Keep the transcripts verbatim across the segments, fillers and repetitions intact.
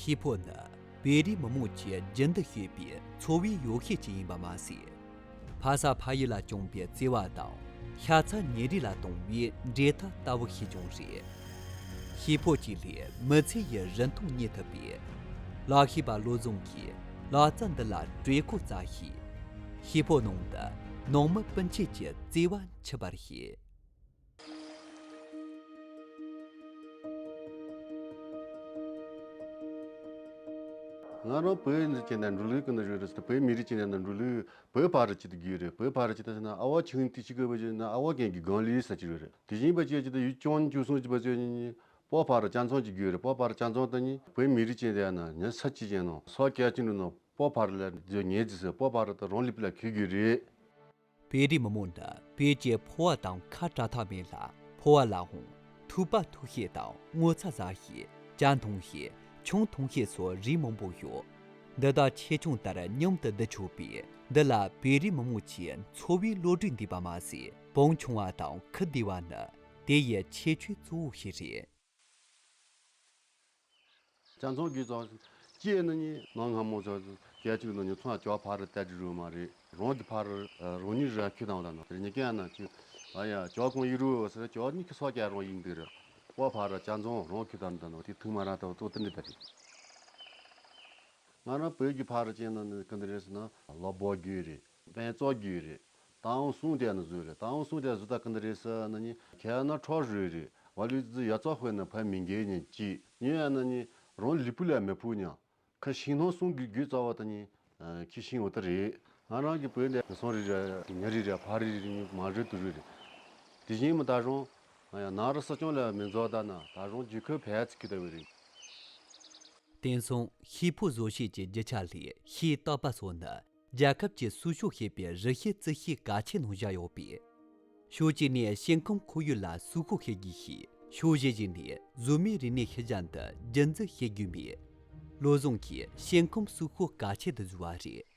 ཤི་ཕོ་ནི་བོད་རིགས་མི་མང་གིས་རྒྱུན་དུ་སྤྱོད་པའི་འཚོ་བའི་ཡོ་བྱད་ཅིག་ཡིན་པ་མ་ཟད། ཕ་ས་ཕ་ཡུལ་ལ་བྱུང་བའི་བརྩེ་བ་དང་ཤ་ཚ་ཉེ་རིང་ལ་གཏོང་བའི་འབྲེལ་ཐག་ལྟ་བུ་ཞིག་ཀྱང་རེད། ཤི་ཕོ་གཅིག་ལས་མི་ཚེ་ཡི་རིན་ཐང་རྙེད་ཐུབ་པས། ལག་ཤེས་པ་བློ་བཟང་གིས་ལག་རྩལ་འདི་ལ་གྲོས་འགོ་བརྩམས་ཤིང་། ཤི་ཕོ་ནང་དུ་ནང་མི་སྤུན་མཆེད་ཀྱི་བརྩེ་བ་འཆི་བར་བྱེད། ང་རང་བོད་ནས་ཅི་ན་འགྲོ་ལུགས་ཀྱི་ནང་བཞིན་རེད། བོད་མི་རིགས་ཅི་ན་འགྲོ་ལུགས་བོད་ཕ་རི་ཅི་ཏི་གི་རེད། བོད་ཕ་རི་ཅི་ཏི་ཟེར་ན་ཨ་བ་ཆུང་དུས་ཅི་གི་བོད་ཅི་ན་ཨ་བ་རྒན་གྱི་སྒང་ལི་ས་ཅི་རེད། དེ་བཞིན་པ་ཅི་ཅི་ཏི་ཡུལ་ཅོང་ཅུ་སོང་ཅི་པ་ཅི་ནི་པོ་ཕ་རི་ཅང་ཚོང་ཅི་གི་རེད། པོ་ཕ་རི་ཅང་ཚོང་ཏི་ནི་བོད་མི་རིགས་ཅི་ན་ཉ་ས་ཅི་ཅན་ནོ་སོ་ཀྱ་ཅི་འགྲོ་ནོ་པོ་ཕ་རི་ལ་ཇོ་ཉེ་ཙི་སེ་པོ་ཕ་རི་ཏི་རོང་ལི་པི་ལ་ཁེ་གི་རེད། བོད་རིགས་མི་མང་འདི་བོད་ཀྱི་ཕོ་བ་དང་ཁ་བྲལ་ཐབས་མེད་ལ། ཕོ་བ་ལའང་ཐུག་པ་ཐུག་ཤེས་དང་ངོ་ཚ་ཟ་ཤེས། ཇ་འཐུང་ཤེས། ཆང་འཐུང་ཤེས་སོགས་རིགས་མང་པོ་ཡོད། འདི་དག་ཆེ་ཆུང་ལྟར་མཉམ་དུ་བསྡུ་ཆོག་པས། འདི་ལ་བོད་རིགས་མི་མང་ཆེས་འཚོ་བའི་བློ་གྲོས་འདུས་པ་མ་ཟད། བང་ཆུང་བ་དང་ཁུ་བདེ་བ་ནི་དེ་ཡི་ཁྱད་ཆོས་གཙོ་བོ་ཞིག་རེད། ཅང་ཚང་གི་ཚང་སྐྱེས་ནི་ནི་ནང་སྔ་མོ་ཚོ་སྐྱེ་ཆུ་ནི་ནི་ཚང་ཅོག་ཕ་རི་ཏ་ཅི་རུ་མ་རེད། རོང་དེ་ཕ་རི་རོང་ཉིད་ར་ཁྱི་དང་དང་ནོ་དེ་ཉི་ཀ་ན་ཁྱི་ཨ་ཡ་ཅོག་གང་ཡི་རུ་ཟེར་ཅོག་ཉི་ཁི་སོ་ཀྱ་རོང་ཡིན་དེ་རེད། པོ་ཕ་རི་ཅང་ཚང་རོང་ཁྱི་དང་དང་ནོ་དེ་ཐུག་མ་ར་ཏོ་ཏོ་ཏི་ནི་ད་རེད། ང་རང་བོད་ཀྱི་ཕ་རི་ཅན་ནི་ནི་ཀི་འདི་རེད་ཟེར་ན་ལོ་བོ་རྒྱུ་རེད། དཔལ་བཙོག་རྒྱུ་རེད། ཏང་སུང་དེ་ནི་བཟོས་རེད། ཏང་སུང་དེ་བཟོས་ད་ཀི་འདི་རེད་ཟེར་ན་ནི་ཁྱེད་ན་ཁྲོ་རུ་རེད། བ་ལུས་ཙི་ཡ་ཙོག་དཔེ་ནི་ཕ་མི་འགལ་ཉན་ཅི་ཉོན་ཡ་ན་ནི་རང་ལི་པུ་ལ་མི་ཕུ་ཉ་ཁ་ཤིང་ནང་སུང་གི་རྒྱུ་རྩ་བ་ད་ནི་ཁྱི་ཤིང་འོ་ད་རེད། ང་རང་གི་བོད་ལས་སོང་རི་ར་ཉ་རི་ར་ཕ་རི་རི་ཉི་མ་རི་དུ་རི་རེད། དེ་བཞིན་མི་ད་རུང་ཡ་ན་རི་ས་སྐྱོང་ལ་མི་འཛོ་ད་ན་ད་རུང་རྒྱུ་ཁོ་ཕལ་ཚིག་གི་ད་བི་རེད། དེང་སང་ཤི་ཕོ་བཟོ་བྱེད་ཀྱི་རྒྱུ་ཆ་ལས་ཤིང་ཏག་པ་སོགས་ནི་རྒྱལ་ཁབ་ཀྱི་གསོ་ཤུགས་ཞེས་པའི་རི་ཤི་རྩི་ཤིང་གལ་ཆེ་ནང་བཞག་ཡོད་པས། ཕྱོགས་གཅིག་ནས་སྐྱེ་ཁམས་ཁོར་ཡུག་ལ་གསོག་ཤུགས་བྱེད་དགོས་ཤིང་། ཕྱོགས་གཞན་ཞིག་ནས་གཟུགས་མེད་རིག་གནས་ཤུལ་བཞག་འདི་རྒྱུན་འཛིན་བྱེད་དགོས་མེད། བློ་བཟང་གིས་སྐྱེ་ཁམས་གསོག་ཤུགས་གལ་ཆེ་དུ་བཟོས་པ་རེད།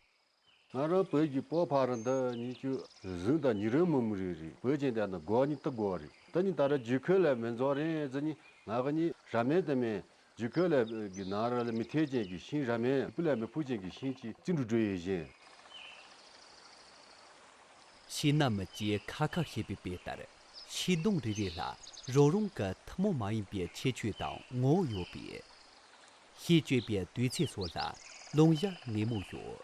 ང་རང་བོད་ཀྱི་པོ་ཕ་རི་འདི་ཉིད་ཀྱི་གཟུགས་དང་ཉི་རོའི་མི་མི་རེད་རེད། བོད་ཀྱི་འདི་ནི་སྒོ་ཉིད་དུ་སྒོ་རེད། ད་ནི་ད་ར་རྒྱུ་ཁོལ་ལ་མི་འཛོ་རེད་ཟེར་ནི་ང་གི་ནི་ར་མེད་དུ་མེད། རྒྱུ་ཁོལ་ལ་གི་ན་ར་ལ་མི་ཐེ་ཅན་གྱི་ཤིང་ར་མེད་བུ་ལ་མི་ཕུ་ཅན་གྱི་ཤིང་གཅིག་རྩི་འགྲོ་འགྲོ་ཡེ་བཞིན། ཤིང་ནགས་མི་སྐྱེ་ཁ་ཁ་ཞེས་པའི་དཔེ་ལྟར། ཤིང་སྡོང་རེ་རེ་ལ་རང་རང་གི་ཐུན་མོང་མ་ཡིན་པའི་ཁྱད་ཆོས་དང་ངོ་བོ་ཡོད་པས། ཤིང་གཅོད་པའི་དུས་ཚེས་སོགས་ལ་ལུང་བཞག་ནན་མོ་ཡོད།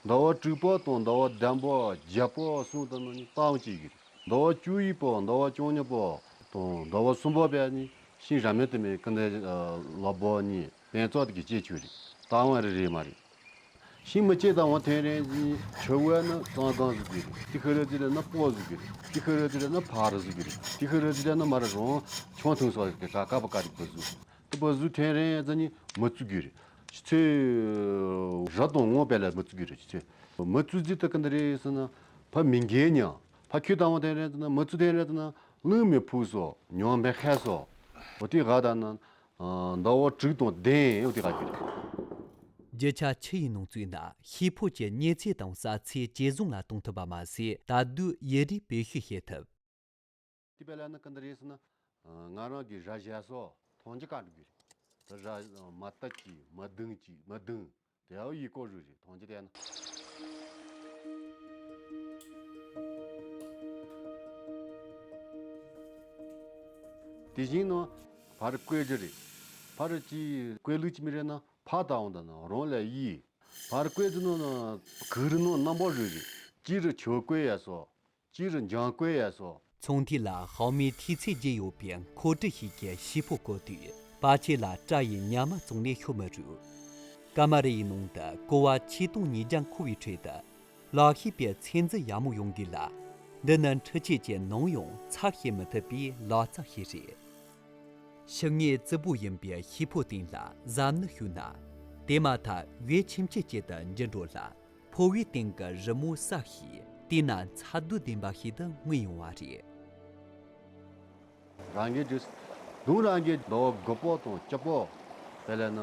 ཟླ་བ་དྲུག་པ་དང་ཟླ་བ་བདུན་པ་བརྒྱད་པ་གསུམ་དུ་ནི་ཏང་གཅིག་གི་ཟླ་བ་བཅུ་ཡི་པ་ཟླ་བ་བཅུ་གཉིས་པ་དང་ཟླ་བ་གསུམ་པ་བས་ནི་ཤིང་ར་མེད་དུ་མེད་ཀི་འདི་ལ་བོ་ནི་དཔལ་བཙོག་དེ་གི་སྐྱེ་ཆོས་རེད། ཏང་བ་རེ་རེ་མ་རེད། ཤིང་མི་སྐྱེ་དང་བ་ཐེན་རེན་གྱི་ཆུ་བོ་ནི་གཙང་གང་ཟིག་གི་རེད། དེ་ཁ་རེ་ཟིག་ལ་ནི་པོ་ཟིག་གི་རེད། དེ་ཁ་རེ་ཟིག་ལ་ནི་ཕ་རི་ཟིག་གི་རེད། དེ་ཁ་རེ་ཟིག་ལ་ནི་མ་རི་རོང་ཆང་འཐུང་ས་གི་ཀ་ཀ་པ་ཀ་རིག་པ་ཟིག་དེ་པ་ཟིག་ཐེན་རེན་ཟིག་ནི་མི་བཙུགས་གི་རེད། ཆུ་ཚོད་ར་དང་ངོ་པེ་ལ་མི་བཙུགས་གི་རེད། ཆུ་ཚོད་མི་བཙུགས་ཟིག་ད་ཀི་འདི་རེད་ཟེར་ན་ཕ་མི་འགལ་ཉ་ཕ་ཁྱོད་དང་བ་ཐེན་རེན་ཟིག་ན་མི་བཙུགས་ཐེན་རེན་ཟིག་ན་གླུ་མི་ཕུག་སོ་ཉོ་མི་ཧེ་སོ་འོ་དེ་ག་ད་ན། ཟླ་བ་དྲུག་དང་བདུན་འོ་དེ་ག་གི་རེད། རྒྱུ་ཆ་ཆུ་ཡི་ནང་བཙུགས་ན་ཤི་ཕོ་ཀྱི་མྱེས་ཚེ་དང་ཟ་ཚེ་ཇེ་བཟང་ལ་གཏོང་ཐུབ་པ་མ་ཟད། ད་དུང་ཡུན་རིང་བེད་སྤྱོད་བྱེད་ཐུབ། དེ་བས་ལ་ནི་ཀི་འདི་རེད་ཟེར་ན། ང་རང་གི་ར་བཞག་སོ་ཐོང་ཅི་ཀ་འགྲོ་གི་རེད། ད་ར་མ་ཏ་ཅི་མ་དུང་ཅི་མ་དུང་དེ་ཡང་ཡི་ཀོ་རུ་རེད་ཐོང་ཅི་དེ་ན། དེ་བཞིན་ནོ་ཕ་རི་བཀོད་རྒྱུ་རེད། ཕ་རི་ཅི་བཀོད་ལུགས་ཅི་མི་རེད་ན་ཕ་དང་འོང་ད་ན་རོང་ལ་ཡི། ཕ་རི་བཀོད་དུ་ནོ་ན་གུ་རུ་ནོ་རྣམ་པ་རུ་རེད། ཅི་རུ་ཆོ་བཀོད་ཡ་སོ། ཅི་རུ་འཇང་བཀོད་ཡ་སོ། ཚོང་འཐུས་ལ་ཧའོ་མའི་ཐིག་ཚད་བརྗེ་ཡོད་པའི་མཁོ་སྤྲོད་ཞིག་གི་ཤི་ཕོ་བཀོད་དུས་པ་ཆེ་ལ་སྐྲ་ཡི་ཉ་མ་བཙོང་ནས་ཤོར་མི་རུང་། ཀ་མ་རི་ཡི་ནང་དུ་ཀོ་བ་ཆིག་སྟོང་ཉིས་བརྒྱ་འཁོར་བའི་ཁྲོད་དུ། ལག་ཤེས་པའི་ཚད་འཛིན་ཡག་མོ་ཡོང་དགོས་ལ། འདི་ནི་འཕྲུལ་ཆས་ཀྱིས་ནམ་ཡང་ཚབ་བྱེད་མི་ཐུབ་པའི་ལག་རྩལ་ཞིག་རེད། ཤུགས་ངེས་རྩུབ་པོ་ཡིན་པའི་ཤི་ཕོ་སྟེང་ལ་གཟབ་ནན་ཞུགས་ན། དེ་མ་ཐག་འོད་ཆེམ་ཆེམ་ཅིག་ཏུ་འགྱུར་འགྲོ་ལ། ཕོ་བའི་སྟེང་གི་རི་མོ་གསར་ཞིག་དེས་ན་མཚར་སྡུག་ལྡན་པ་ཞིག་ཏུ་མངོན་ཡོང་བ་རེད། རང་གི་དུས་དུང་རང་གི་ཟླ་བ་དགུ་པོ་དང་བཅུ་པོ་དེ་ལས་ན་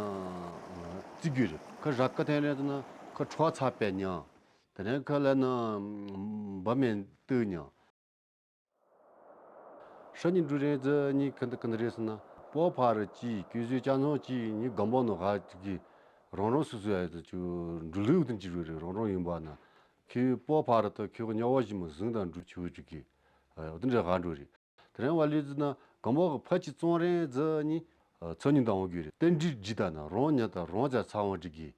རྩི་རྒྱུ་རེད། ཁ་ར་ཀ་ཐན་རེད་ན་ཁ་ཁྲོ་ཚ་པའི་ཉང་དེ་ནས་ཁ་ལས་ན་འབབ་མེད་ལྟོས་ཉང་། ཧྲ་ཉི་འབྲུ་རེད་ཟེར་ཉི་ཁ་འདི་ཁ་འདི་རེད་ཟེར་ན། པོ་ཕ་རི་གྱིས་ཀུན་བཟོས་ཅ་ཚང་གྱིས་ནི་སྒམ་པོ་ནང་ཧ་ཅིག་གི་རང་རང་སོ་སོའི་ཨ་ཡོད་དུ་ཅུ་འགྲུལ་ལུགས་དང་ཅི་རུ་རེད། རང་རང་ཡིན་པ་ན་ཁོས་པོ་ཕ་རི་དུ་ཁོས་ཉོ་བ་ཞིག་མ་བཟུང་དང་འགྲུལ་ཆུ་ཅིག་གི་ཨ་ཡོད་དུ་འདྲ་ཧ་འགྲོ་རེད། དེ་རིང་བ་ལི་ཙི་ན་སྒམ་པོ་གི་ཕ་ཅི་བཙོང་རན་ཙི་ནི་ཚོ་ཉིན་དང་འོང་གི་རེད། རྟེན་འབྲེལ་བགྱིས་ད་ན་རང་ཉ་དང་རང་ཅ་ཚ་བོ་འགྲིག་གི།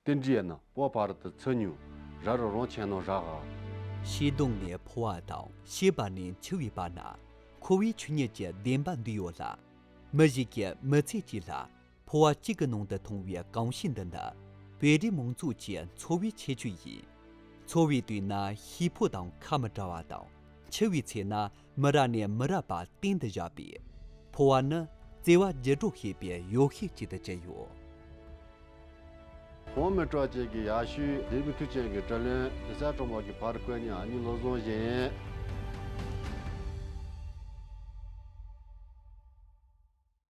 རྟེན་འབྲེལ་ཡ་ན་པོ་ཕ་རི་དུ་ཚོ་ཉུང་ར་རུ་རང་ཆེན་ནོ་ར་ག། ཤེལ་སྡོང་ནས་ཕོ་བ་དང་ཤེལ་བ་ནས་འཆི་བའི་བར་ན་འཁོར་བའི་ཆོས་ཉིད་ཀྱི་བདེན་པ་འདུས་ཡོད་ལ། མི་ཞིག་གིས་མི་ཚེ་གཅིག་ལ་ཕོ་བ་གཅིག་གི་ནང་དུ་མཐོང་བའི་གོམས་གཤིས་འདི་ནི་བོད་རིགས་མང་ཚོགས་ཀྱི་འཚོ་བའི་ཁྱད་ཆོས་ཡིན། འཚོ་བའི་དུས་ན་ཤེལ་ཕོ་དང་ཁ་མི་བྲལ་བ་དང་། འཆི་བའི་ཚེ་ན་མི་རབས་ནས་མི་རབས་བར་བརྟན་དུ་བཞག་པས། ཕོ་བ་ནི་བརྩེ་བ་བརྒྱུད་སྒྲོག་བྱེད་པའི་ཡོ་བྱད་ཅིག་ཏུ་གྱུར་ཡོད། ཧོང་མི་སྤྲོ་བཅས་ཀྱི་ཡག་ཤོས་ལྡེ་མིག་མཐུ་ཅན་གྱི་དྲི་ལན་ལི་ས་གྲོང་པ་གི་ཕར་བཀོད་ཉི་ཨ་ནི་ལོ་བཟང་བཞིན།